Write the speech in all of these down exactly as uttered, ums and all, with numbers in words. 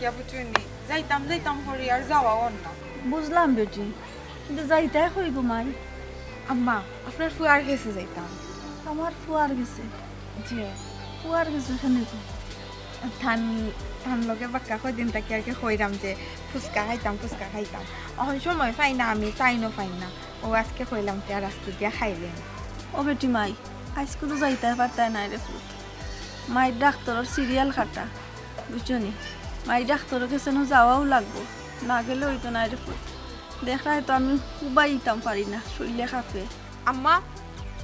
ইয়া বুঝছইন নি, যাইতাম যাইতাম করি আর যাওয়া অর না। বুঝলাম বেটি, কিন্তু যাইতায় কই গো মাই? আম্মা, আপনার ফুয়ার গেছে যাইতাম। আমার ফুয়ার গেছে? জি। ফুয়ার গেছে কেনে গো? তান, তান লগে বাক্কা কয়দিন থাকি আর কি কইরাম যে ফুচকা খাইতাম, ফুচকা খাইতাম। অখন সময় পাই না আমি, তাইনও পাইন না। অউ আজকে কইলাম তে আর আজকে গিয়া খাইলাইমু। ও বেটি মাই, আইজকু তো যাইতায় পারতায় নায় রে ফুত। মাইর ডাক্তরর সিরিয়াল কাটা, বুঝছো নি? মাইর ডাক্তরর গেছে নু যাওয়াউ লাগবো, না গেলে অইতো নায় রে ফুত। দেখরায় তো আমি উবাইতাম পারি না, শইলে কাঁপে। আম্মা,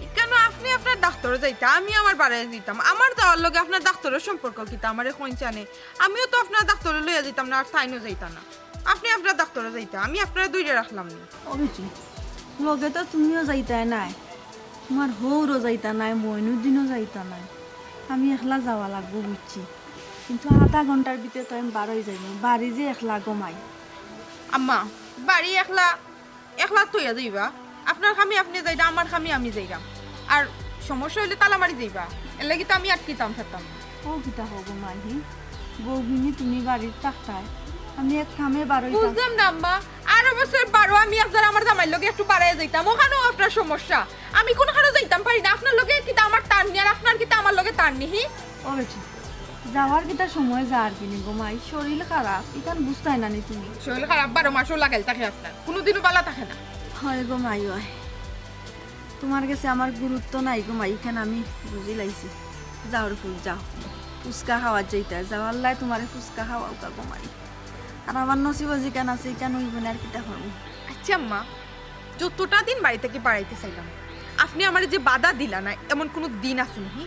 ইখানো আপনে আপনার ডাক্তরো যাইতা, আমি আমার বাড়িত যাইতাম। আমার যাওয়ার লগে আপনার ডাক্তরর সম্পর্ক কিতা? আমারে কইন চানে, আমিও তো আপনার ডাক্তরো লইয়া যাইতাম না, আর তাইনও যাইতা না। আপনে আপনার ডাক্তরো যাইতা, আমি আপনারে ধইরা রাখলাম নি। ও বেটি, লগে তো তুমিও যাইতায় নায়, তুমার হউরও যাইতা নায়, মইনুদ্দিনও যাইতা নায়। আমি একলা যাওয়া লাগবো বুঝছি, কিন্তু আধা ঘন্টার ভিতরে তো আমি বারই যাইমু। বাড়ি যে একলা গো মাই। আম্মা, বাড়ি একলা, একলা থইয়া যাইবা? আপনার কামে আপনে যাইরা, আমার কামে আমি যাইরাম। আর সমস্যা অইলে তালা মারি যাইবা, এরলাগি তো আমি আটকিতাম পারতাম না। ও কিতা কও গো মাই, হি? বউগিনি তুমি বাড়িত থাকতায়, আমি এক কামে বারইতাম। বুঝলাম না আম্মা, আর অবশ্যই বারো আমি একজন আমার জামাইর লগে একটু বাড়াইয়া যাইতাম, অখানও আপনার সমস্যা। আমি কুনুখানো যাইতাম পারি না, আপনার লগে কিতা আমার টান নি, আর আপনার কিতা আমার লগে টান নি, হি? ও বেটি, যাওয়ার কিতা সময় যার কিনি গো মাই, শরীল খারাপ, ইখান বুঝতায় না নি তুমি? শরীল খারাপ বারো মাসও লাগাইল থাকে আপনার, কুনুদিনও বালা থাকে না। হয় গো মাই, হয়। তুমার গেছে আমার গুরুত্ব নাই গো মাই, ইখান আমি বুঝিলাইছি। যাও রে ফুত, যাও। ফুচকা খাওয়াত যাইতায়, যাওয়ার লাই তুমারে ফুচকা খাওয়াউক্কা গো মাই। আর আমার নসিবো যেখান আছে, ইখান অইবো না, আর কিতা করমু? আচ্ছা আম্মা, যতটা দিন বাড়ি থাকি বারইতে চাইলাম, আপনে আমারে যে বাধা দিলা না, এমন কুনু দিন আছে নি?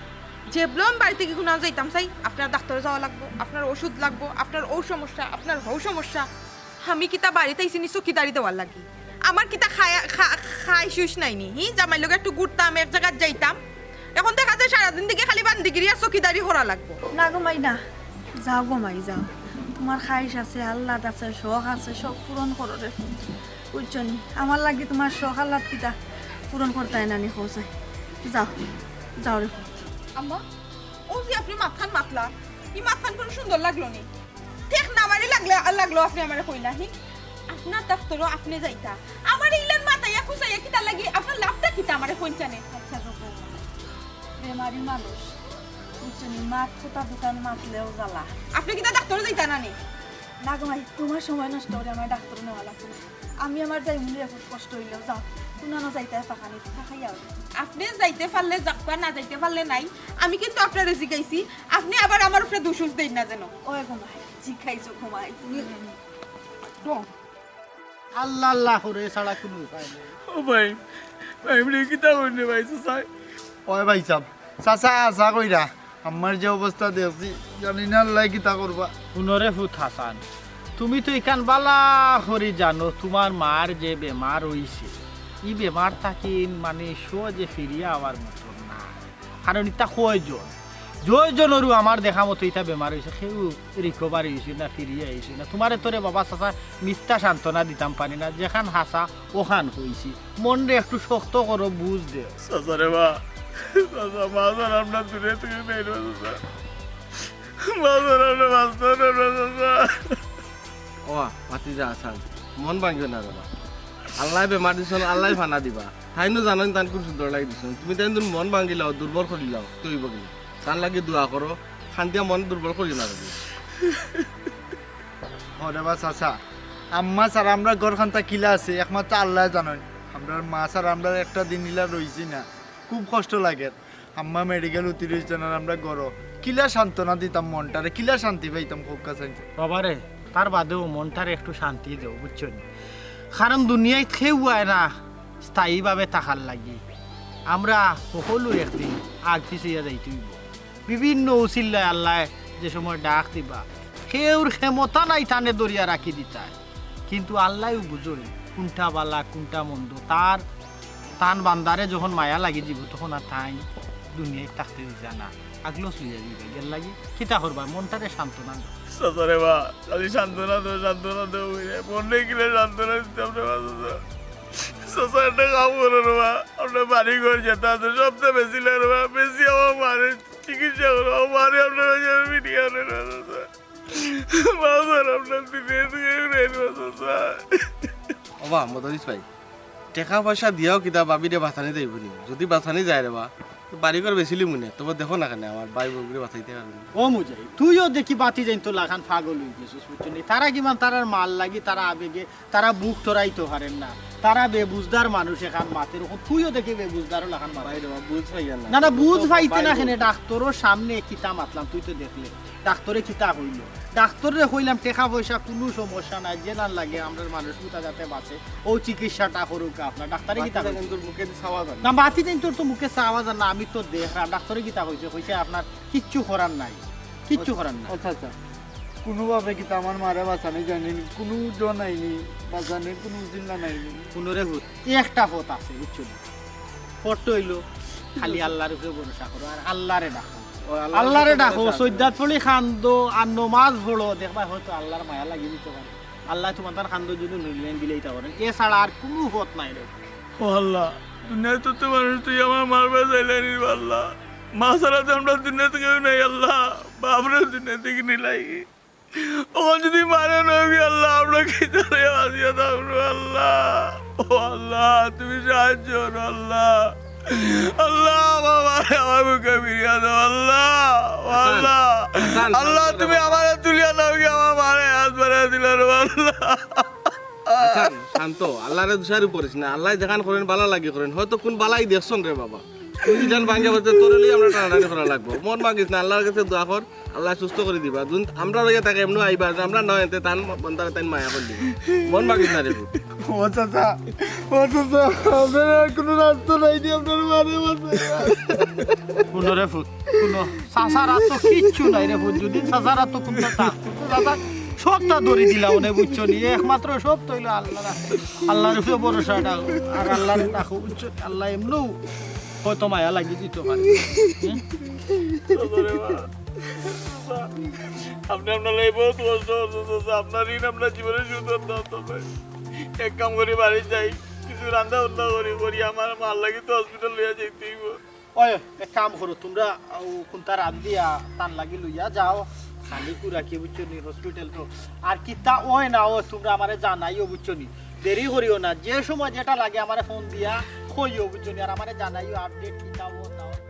যেবলা আমি বাড়ি থাকি কুনাও যাইতাম চাই, আপনার ডাক্তরো যাওয়া লাগবো, আপনার ওষুধ লাগবো, আপনার অউ সমস্যা, আপনার হউ সমস্যা। আমি কিতা বাড়িত আইছি নি চকিদারি দেওয়ার লাগি? আমার কিতা খায়া-, খা-, খাইশ-উইশ নাই নি? হি, জামাইর লগে একটু ঘুরতাম, এক জাগাত যাইতাম। অখন দেখা যায় সারাদিন থাকি খালি বান্দিগিরি আর চকিদারি করা লাগবো। না গো মাই, না। যাও গো মাই, যাও। তুমার খাইশ আছে, আহ্লাদ আছে, শখ আছে, সব পূরণ করো রে। বুঝছো নি? আমার লাগি তুমার শখ আহ্লাদ কিতা পূরণ করতায় না নি কও চাই? যাও, যাও রে ফুত। আম্মা, অউ যে আপনে মাতখান মাতলা, ই মাতখান কুনু সুন্দর লাগলো নি। ঠেক না মারি লাগলে, লাগলো আপনে আমারে কইলা, হি? আপনার ডাক্তরো আপনে যাইতা। আমারে ইলান মাতাইয়া খুঁচাইয়া কিতার লাগি? আপনার লাভটা কিতা আমারে কইন চানে? আচ্ছা গো বউ, বেমারি মানুষ, বুঝছো নি? মাত কথা দুখান মাতলেও জ্বালা। আপনে কিতা ডাক্তরো যাইতা না নি? না গো মাই, তুমার সময় নষ্ট করি আমার ডাক্তরো নেওয়া লাগতো না। আমি আমার যাইমু রে ফুত, কষ্ট অইলেও। যাও, কুনানো যাইতায় পাকা নি, পাকাইয়া আও। আপনে যাইতে পারলে যাউক্কা, না যাইতে পারলে নাই। আমি কিন্তু আপনারে জিগাইছি, আপনে আবার আমার উপরে দুষ-উষ দেইন না যেন। ওই গো মাই, জিগাইছো গো মাই, তুমি। আল্লাহ আল্লাহ করে ছাড়া কুনু উপায় নাই। ও ভাই, ভাই, আপনে কিতা কইন রে ভাই, চাচায়? ওই ভাইসাব, চাচায় আশা কইরা, আম্মার যে অবস্থা দেখছি, জানি না আল্লায় কিতা করবা। হুনো রে ফুত হাসান, তুমি তো ইখান বালা করি জানো, তুমার মার যে বেমার অইছে, ই বেমার থাকি মানে সহজে ফিরিয়া আওয়ার মতো না। কারণ ইতা কয়জন, জয়জনরও আমার দেখা মতো ইতা বেমার অইছে, কেউ recovery অইছে না, ফিরিয়া আইছে না। তুমারে তো রে বাবা চাচা মিথ্যা সান্ত্বনা দিতাম পারি না, যেখান হাছা অখান কইছি। মনরে একটু শক্ত করো, বুঝ দেও। চাচা রে বা, চাচা, মা ছাড়া আমরা দুনিয়া থাকি নাই রে চাচা। মা ছাড়া আমরা বাঁচতাম না রে চাচা। ও ভাতিজা হাসান, মন ভাঙ্গিও না রে বা। আল্লায় বেমার দিছইন, আল্লায় ফানা দিবা। তাইনও জানইন তান কুন সুন্দর লাগি দিছইন। তুমি তাইন মন ভাঙ্গিলাও, দুর্বল করিলাও, তে অইবো কিলা? তান লাগি দোয়া করো, কান্দিয়া মন দুর্বল করিও না রে বা। হ রে বা চাচা, আম্মা ছাড়া আমরার ঘরখানতা কিলা আছে, একমাত্র আল্লায় জানইন। আমরার মা ছাড়া আমরার একটা দিন ইলা রইছি না, খুব কষ্ট লাগের। আম্মা মেডিকেল উতি রইছইন আর আমরা ঘরো। কিলা সান্ত্বনা দিতাম মনটারে, কিলা শান্তি পাইতাম কউক্কা চাইন। বাবারে, তার বাদেও মনটারে একটু শান্তি দেও, বুঝছো নি? কারণ দুনিয়াত কেউ আয় না স্থায়ীভাবে থাকার লাগি। আমরা হকলউ একদিন আগ পিছইয়া যাইতে অইবো। বিভিন্ন উছিল্লায় আল্লায় যে সময় ডাক দিবা, কেউর ক্ষমতা নাই তানে ধরিয়া রাখি দিতায়, কিন্তু আল্লায়উ বুঝইন কুনটা বালা, কুনটা মন্দ। তার, তান বান্দারে যখন মায়া লাগি যিবো, তখন আর তাইন দুনিয়াত থাকতে দিতা না, আগলস লইয়া যিবা। এরলাগি কিতা করবা, মনটারে সান্ত্বনা দেও। চাচা রে বা, খালি সান্ত্বনা দেও, সান্ত্বনা দেও, বুঝলে? মনরে কিলা সান্ত্বনা দিতাম রে বা, চাচা। চাচা, একটা কাম করো রে বা, আমরার বাড়ি ঘর যেতা আছে, সবতা বেচিলাও রে বা, বেচিয়া আমার মারে চিকিৎসা করো, আমার মারে আমরার কাছে ফিরিয়া আনো রে বা, চাচা। বাজার আমরা দিনে দিনে উড়াই দিবা চাচা। ওবা মদরিস ভাই, টেকা পয়সা দিয়াও কিতা ভাবিরে বাঁচানি যাইবো নি? যদি বাঁচানি যায় রে বা, তো বাড়িঘর বেচিলিমু নে, তবে দেখো না কেনে আমার ভাই বউগুরে বাঁচাইতে পারবো নি। ও মুজাহিদ, তুইও দেখি বাতি যাইন তো লাখান পাগল অই গেছস, বুঝছস নি? তারা কিমান তারার মাল লাগি, তারা আবেগে, তারা বুক টরাইতো পারের না, তারা বেবুঝদার মানুষ এখান মাতের, অখন তুইও দেখি বেবুঝদারও লাখান মাতের। ভাই রে বা, বুঝ পাইয়া না। না, না, বুঝ তো পাইতে না কেনে, ডাক্তরর সামনে কিতা মাতলাম, তুই তো দেখলে। ডাক্তরে কিতা কইলো? ডাক্তররে কইলাম, "টেকা পয়সা কুনু সমস্যা নাই, যেলান লাগে আমরার মানুষ গুতা যাতে বাঁচে, অউ চিকিৎসাটা করুক আপনার।" ডাক্তরে কিতা কইলো? কিন্তু মুখে দি চাওয়া যায় না। না, বাতি দিন তোর তো মুখে চাওয়া যায় না, আমি তো দেখলাম। ডাক্তরে কিতা কইছে? কইছে, "আপনার কিচ্ছু করার নাই, কিচ্ছু করার নাই।" আচ্ছা, আচ্ছা। কুনুভাবে কিতা আমার মারে বাঁচানি যায়নি, কুনু জন আইনি, বাঁচানি কুনু উজিলা নাইনি। কুনুরে হুত, একটা পথ আছে, বুঝছো নি? পথ অইলো, খালি আল্লাহর উপরে ভরসা করো, আর আল্লাহরে ডাকো। ও, আল্লাহর আল্লাহরে উপরে ডাকো, ভরসা আছে। সইজ্জাত পড়ি কান্দো, আর নমাজ পড়ো, দেখবা হয়তো আল্লাহর মায়া লাগি দিতো পারে। আল্লায় তুমার তান কান্দো যদি নুরিলেন দিলে ইতা করেন, এছাড়া আর কুনু পথ নাই রে। ও আল্লাহ, দুনিয়াত তো মানুষ তুই আমার মারবা চাইলে নি আল্লাহ। মা ছাড়া তো আমরা দুনিয়াত কেউ নাই আল্লাহ, বাপরে দুনিয়া থাকি নিলাই। অখন যদি মারে নবী আল্লাহ, আমরা কিতা লইয়া বাঁচিয়া থাকমু আল্লাহ? ও আল্লাহ, তুমি সাহায্য করো আল্লাহ। আল্লাহ, আমার মারে আমার বুকে ফিরিয়া দাও আল্লাহ। ও হাসান, আল্লাহ, হাসান, আল্লাহ, শান্ত তুমি হও। আমারে তুলিয়া নাও গি, আমার মারে হাত বাড়াই দিলা রে আল্লাহ। হাসান, শান্ত, আল্লাহরে দোষারোপ করিস না। আল্লায় যেখান করেন, বালা লাগি করেন। হয়তো কুন বালাই দেখছইন রে বাবা। তুই যেন ভাঙ্গা বলতে তোরে লই আমরা টানাটানি করা লাগবো। মন ভাঙ্গিস না, আল্লাহর কাছে দোয়া কর, আল্লায় সুস্থ করি দিবা। যুদি আমরা লইয়া থাকে এমনে আইবা, যে আমরা নয় এতে তান বন্দারে তাইন মায়া করি দিবা। মন ভাঙ্গিস না রে পুত। ও চাচা, ও চাচা, আপনার আর কুনু রাস্তা নাই নি, আপনার মারে বাঁচাইয়া। কুনু রে পুত, কুনু চাচার আর তো কিচ্ছু নাই রে পুত। যুদি চাচার আর তো কুনু থাকতো, তো চাচা সবটা ধরি দিলাম অনে, বুঝছো নি? একমাত্র সব তো অইলো আল্লাহর, আল্লাহর উপরে ভরসাটা, আর আল্লাহরে রাখো, বুঝছো? আল্লাহ এমনেও হয়তো মায়া লাগি দিতো পারে। হুম? আপনি আপনার লাগে বহুত কষ্ট করছেন, চাচা। আপনার ঋণ আমরা জীবনে শোধ করতে পারতাম না। এক কাম করি, বাড়ি যাই, কিছু রান্দা বান্দা করি, করি আমার মার লাগি তো হসপিটাল লইয়া যাইতে হইব। ওই, এক কাম করো, তুমরা অউ কুন্তা রান্দিয়া তান লাগি লইয়া যাও, খালি কুড়া কি বুঝছো নি, হসপিটাল তো। আর কিতা অয় না অয়, তুমরা আমারে জানাইও, বুঝছো নি? দেরি করিও না, যে সময় যেটা লাগে আমারে ফোন দিয়া কইও, বুঝছো নি? আর আমারে জানাইও আপডেট কিতা অয় না অয়।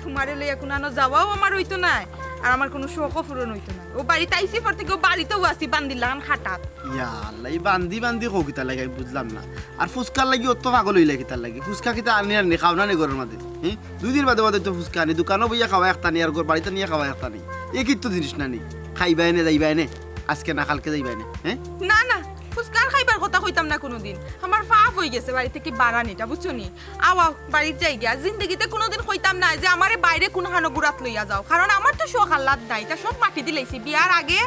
তুমারে লইয়া কুনানো যাওয়াও আমার অইতো নায়, আর আমার কুনু শখও পূরণ অইতো নায়। অউ বাড়িত আইছি পর থাকি অউ বাড়িতেউ আছি, বান্দির লাখান খাটাত। ইয়া আল্লাহ, ই বান্দি বান্দি কও কিতার লাগি, আমি বুঝলাম না। আর ফুচকার লাগি অত পাগল অইলা কিতার লাগি? ফুচকা কিতা আনি আনি খাও না নি ঘরর মাঝে? হুম? দুই দিন বাদে বাদে তো ফুচকা আনি, দোকানো বইয়া খাওয়া একটা নি, আর ঘর বাড়িত নিয়া খাওয়া একটা নি। এ কিত্তু জিনিস না নি? খাইবায় নে, যাইবায় নে, আজকে না কালকে যাইবায় নে, হ্যাঁ? না, না, ফুচকা আর খাইবার কথা কইতাম না কুনুদিন। আমার পাপ অইগেছে বাড়ি থাকি বার আনিটা, বুঝছো নি? আও, আও, বাড়িত যাইগি। আর জিন্দেগিতে কুনুদিন কইতাম না যে আমারে বাইরে কুনুখানো ঘুরাত লইয়া যাও, কারণ আমার তো শখ আহ্লাদ নাই, ইতা সব মাটি দিলাইছি। বিয়ার আগে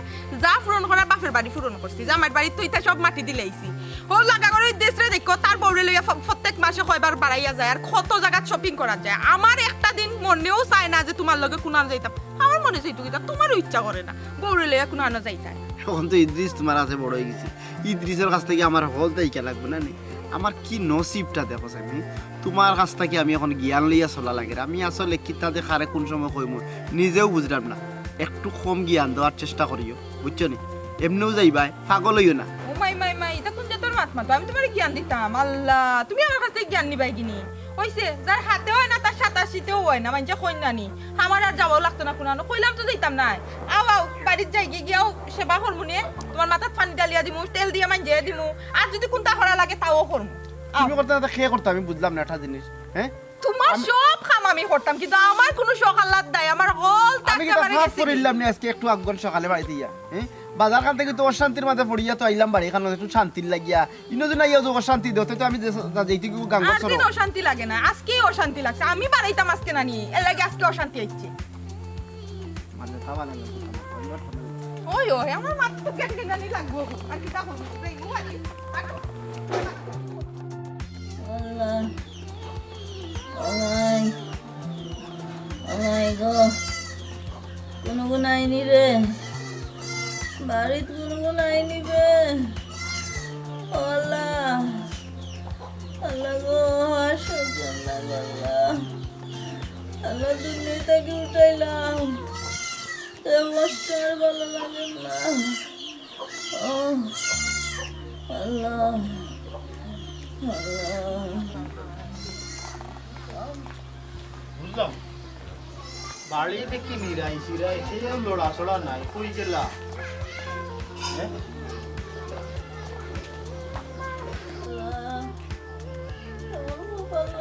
যা পূরণ করার বাপের বাড়ি পূরণ করছি, জামাইর বাড়িত তো ইতা সব মাটি দিলাইছি। অউ লাগা করে ইদ্রিসরে দেখো, তার বউরে লইয়া ফ-, প্রত্যেক মাসে কয়বার বারাইয়া যায়, আর কত জাগাত শপিং করাত যায়। আমার একটা দিন মনেও চায় না যে তুমার লগে কুনান যাইতাম। আমার মনে চাইতো কিতা, তুমারও ইচ্ছা করে না বউরে লইয়া কুনানো যাইতায়। অখন তো ইদ্রিস তুমার কাছে বড় অইগেছে, ইদ্রিসর কাছ থাকি আমার হকলতা হিকা লাগবো না নি? আমার কি নসিবটা দেখো চাইন, তুমার কাছ থাকি আমি অখন জ্ঞান লইয়া চলা লাগের। আমি আসলে কিতা যে কারে কুন সময় কইমু, নিজেও বুঝরাম না। একটু কম জ্ঞান দেওয়ার চেষ্টা করিও, বুঝছো নি? এমনেউ যাইবায়, পাগল অইও না। ও মাই, মাই, মাই, ইতা কুন জাতর মাত মাতো? আমি তুমারে জ্ঞান দিতাম? আল্লাহ, তুমি আমার কাছ থাকি জ্ঞান নিবায় গি নি? অইছে, যার হাতে অয় না, তার সাতাশিতেও অয় না, মাইনষে কইন না নি? আমার আর যাওয়াও লাগতো না কুনানো, কইলাম তো যাইতাম নায়। আও, আও, বাড়িত যাইগি, গিয়াউ সেবা করমু নে, তুমার মাথাত পানি ঢালিয়া দিমু, তেল দিয়া মাইঞ্জাইয়া দিমু, আর যুদি কুন্তা করা লাগে তাও করমু। আও। তুমি করতে না, তে কে করতে? আমি বুঝলাম না একটা জিনিস, হ্যাঁ? তুমার আমি সব কাম আমি করতাম, কিন্তু আমার কুনু শখ আহ্লাদ নাই, আমার হকলতা আমি কিতা একেবারে পাপ গেছে। করিলাম নি আজকে একটু আগুন সকালে বাড়িত আইয়া, হ্যাঁ? বাজার খান থাকি তো অশান্তির মাঝে পড়িয়া তো আইলাম বাড়ি খান একটু শান্তির লাগিয়া। ইনো যদি আইয়া যদি অশান্তি দেও, তে তো আমি যে-, যা-, যেইটুকু গাঙ্গর আর সরো। দিন অশান্তি লাগে না, আজকেই অশান্তি লাগছে। আমি বাড়াইতাম আজকে নানি, এর লাগি আজকে অশান্তি আইছে। মানে, তা বানাইলাম। ওই, ওই, আমার মাত তো কেন কেন জানি লাগবো। আর কিতা করবো? এই, ও আলি, আর আল্লাহ। ও মাই, ও মাই গো, কুনুগুন আইনি রে, বাড়িত কুনুগুন আইনি রে, ও আল্লাহ, আল্লাহ গো, আর সহ্য না গো আল্লাহ, আল্লাহ দুনিয়া থাকি উঠাইলাম। এই অবস্থা আর ভালো লাগে না। ও আল্লাহ, আল্লাহ। বুঝলাম। বাড়ি দেখি নিরাই সিরাই, কেউ লড়াচড়া নাই, কই গেলা? হ্যাঁ?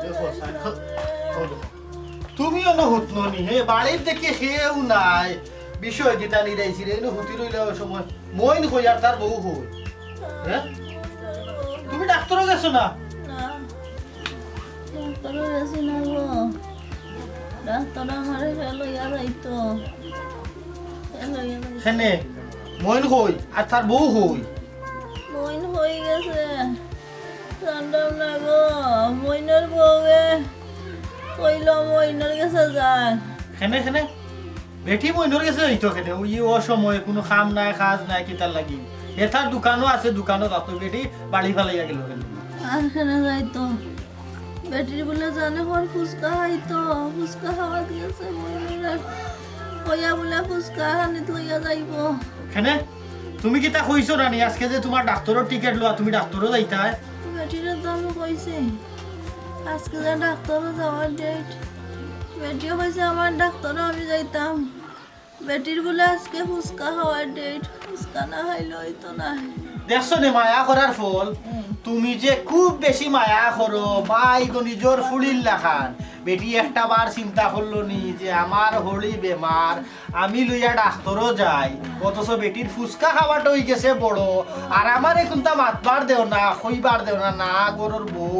দেখো, সাইকেল, ও দেখো। তুমিও না হুতনো নি, হে, বাড়ির দেখি কেউ নাই। বিষয় কিতা নিরাই সিরাই, এনে হুতি রইলা ওই সময়। মইন কই আর তার বউ কই? হ্যাঁ? তুমি ডাক্তারও গেছো না? না, ডাক্তারও গেছি না গো। ডাক্তার আমারে ফেল হইয়া যাইতো। ফেল হইয়া যাইতো। কেনে? মইন কই? আর তার বউ কই? মইন হয়ে গেছে। জানতাম না গো। মইনর বউয়ে কইল মইনর গেছে যায়। কেনে, কেনে? বেটি মইনর গেছে যাইতো কেনে? ওই অসময়ে কুনু কাম নাই, কাজ নাই, কিতার লাগি? এ তার দোকানও আছে, দোকানও যাতো, বেটি বাড়ি ফালাইয়া গেল কেনে? আর কেনে যাইতো? বেটির বলে জানে হর ফুচকা খাইতো, ফুচকা খাওয়াত গেছে মইনরে। কইয়া বলে ফুচকা খানিত লইয়া যাইবো। কেনে? তুমি কিতা কইছো না নি আজকে যে তোমার ডাক্তারর টিকিট লওয়া, তুমি ডাক্তারও যাইতায়? বেটিরে তো আমি কইছি আজকে যে ডাক্তারও যাওয়ার ডেট। বেটিও কইছে আমার ডাক্তারও আমি যাইতাম। বেটির বলে আজকে ফুচকা খাওয়ার ডেট, ফুচকা না খাইলে হইতো না। দেখছো নি মায়া করার ফল? তুমি যে খুব বেশি মায়া করো, মাই গো নিজর ফুড়ির লাখান। বেটি একটা বার চিন্তা করলো নি যে আমার হড়ি বেমার, আমি লইয়া ডাক্তারও যাই, অথচ বেটির ফুচকা খাওয়াটা হই গেছে বড়, আর আমার এখন তা মাতবার দেও না, কইবার দেও না, না গরুর বউ,